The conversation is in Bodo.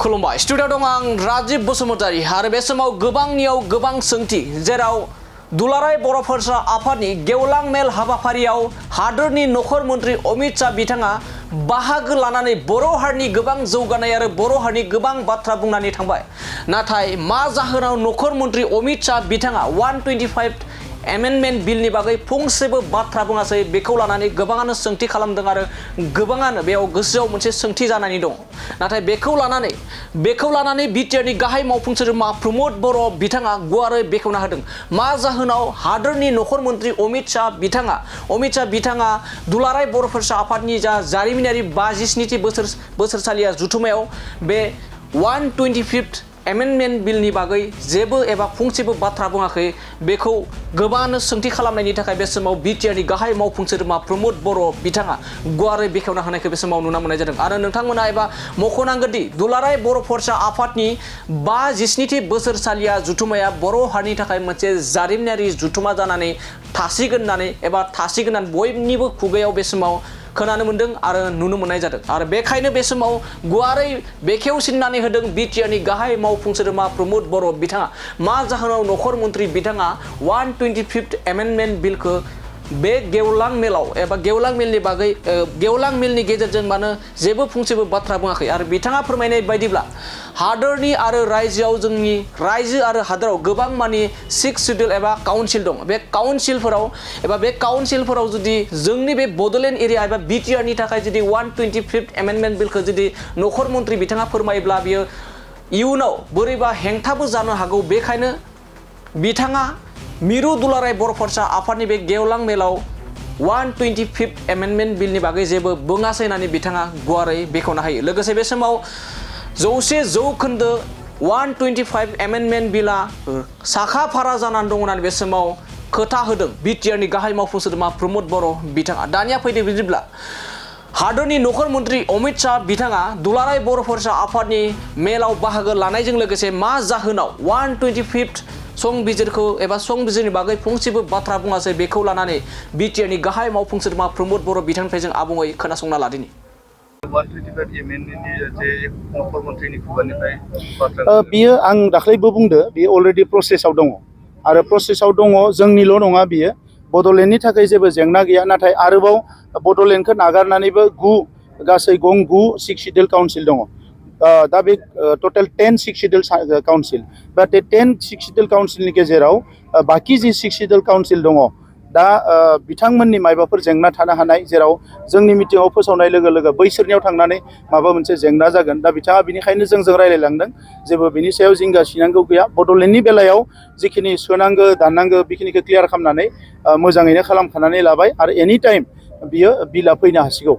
खुलुमबाय स्टुडियाव दं आं राजीव बसुमतारी आरो बे समाव गोबांनियाव गोबां सोंथि जेराव दुलाराय बर' फरायसा आफादनि गेवलां मेल हाबाफारियाव हादोरनि नखर मन्त्रि अमित शाह बिथाङा बाहागो लानानै बर' हारिनि गोबां जौगानाय आरो बर' हारिनि गोबां बाथ्रा बुंनानै थांबाय। नाथाय मा जाहोनाव नखर मन्त्रि अमित शाह बिथाङा 125 एमेन्डमेन्ट बिलनि बागै फंसेबो बाथ्रा बुङासै बेखौ लानानै गोबाङानो सोंथि खालामदों आरो गोबाङानो बेयाव गोसोआव मोनसे सोंथि जानानै दं। नाथाय बेखौ लानानै बिटिआरनि गाहाय मावफुं सोद्रोमा प्रमद बर' बिथाङा गुवारै बेखेवना होदों। मा जाहोनाव हादोरनि नखर मन्त्रि अमित शाह बिथाङा दुलाराय बर' फरायसा आफादनि जा जारिमिनारि 57थि बोसोरसालिया जुथुमायाव बे 125 एमेन्डमेन्ट बिलनि बागै जेबो एबा फंसेबो बाथ्रा बुङाखै बेखौ गोबाङानो सोंथि खालामनायनि थाखाय बे समाव बिटिआरनि गाहाय मावफुं सोद्रोमा प्रमद बर' बिथाङा गुवारै बेखेवना होनायखौ बे समाव नुनो मोननाय जादों। आरो नोंथांमोना एबा मख'नांगोनदि दुलाराय बर' फरायसा आफादनि 57थि बोसोरसालिया जुथुमाया बर' हारिनि थाखाय मोनसे जारिमिनारि जुथुमा जानानै थासिगोन होननानै बयनिबो खुगायाव बे समाव खोनानो मोन्दों आरो नुनो मोननाय जादों। आरो बेखायनो बे समाव गुवारै बेखेवसिननानै होदों बिटिआरनि गाहाय मावफुं सोद्रोमा प्रमद बर' बिथाङा मा जाहोनाव नखर मन्त्रि बिथाङा 125 एमेन्डमेन्ट बिलखौ बे गेवलां मेलाव एबा गेवलां मेलनि बागै गेवलां मेलनि गेजेरजों मानो जेबो फंसेबो बाथ्रा बुङाखै। आरो बिथाङा फोरमायनाय बायदिब्ला हादोरनि आरो रायजोआव जोंनि रायजो आरो हादोराव गोबां मानि 6 सिडिउल एबा काउन्सिल दं। बे काउन्सिलफोराव जुदि जोंनि बे बड'लेण्ड एरिया एबा बिटिआरनि थाखाय जुदि 125 एमेन्डमेन्ट बिलखौ जुदि नखर मन्त्रि बिथाङा फोरमायोब्ला बियो इयुनाव बोरैबा हेंथाबो जानो हागौ। बेखायनो बिथाङा मिरु दुलाराय बर' फरायसा आफादनि बे गेवलां मेलाव 125 एमेन्डमेन्ट बिलनि बागै जेबो बुङासै होननानै बिथाङा गुवारै बेखेवना होयो। लोगोसे बे समाव 100% 125 एमेन्डमेन्ट बिला साखा फारा जानानै दं होननानै बे समाव खोथा होदों बिटिआरनि गाहाय मावफुं सोद्रोमा प्रमद बर' बिथाङा। दानिया फैदो बिदिब्ला हादोरनि नखर मन्त्रि अमित शाह बिथाङा दुलाराय बर' फरायसा आफादनि मेलाव बाहागो लानायजों लोगोसे मा जाहोनाव 125 संबिजिरखौ एबा संबिजिरनि बागै फंसेबो बाथ्रा बुङासै बेखौ लानानै बिटिआरनि गाहाय मावफुं सोद्रोमा प्रमद बर' बिथांनिफ्राय जों आबुङै खोनासंना लादिनि। बियो आं दाख्लैबो बुंदो बियो अलरेडि प्रसेसआव दङ आरो प्रसेसआव दङ। जोंनिल' नङा बियो बड'लेण्डनि थाखाय जेबो जेंना गैया। नाथाय आरोबाव बड'लेण्डखौ नागारनानैबो गासै 6 सिडिउल काउन्सिल दङ। दा बे टटेल 10 सिडिउल काउन्सिल बा 10 सिडिउल काउन्सिलनि गेजेराव बाखि जि 6 सिडिउल काउन्सिल दङ दा बिथांमोननि मायबाफोर जेंना थानो हानाय जेराव जोंनि मिटिङाव फोसावनाय लोगो लोगो बैसोरनियाव थांनानै माबा मोनसे जेंना जागोन। दा बिथाङा बिनिखायनो जोंजों रायलायलांदों जेबो बिनि सायाव जिंगा सिनांगौ गैया। बड'लेण्डनि बेलायाव जिखिनि सोनांगौ दाननांगौ बेखिनिखौ क्लियार खालामनानै मोजाङैनो खालामखानानै लाबाय आरो एनि टाइम बियो बिला फैनो हासिगौ।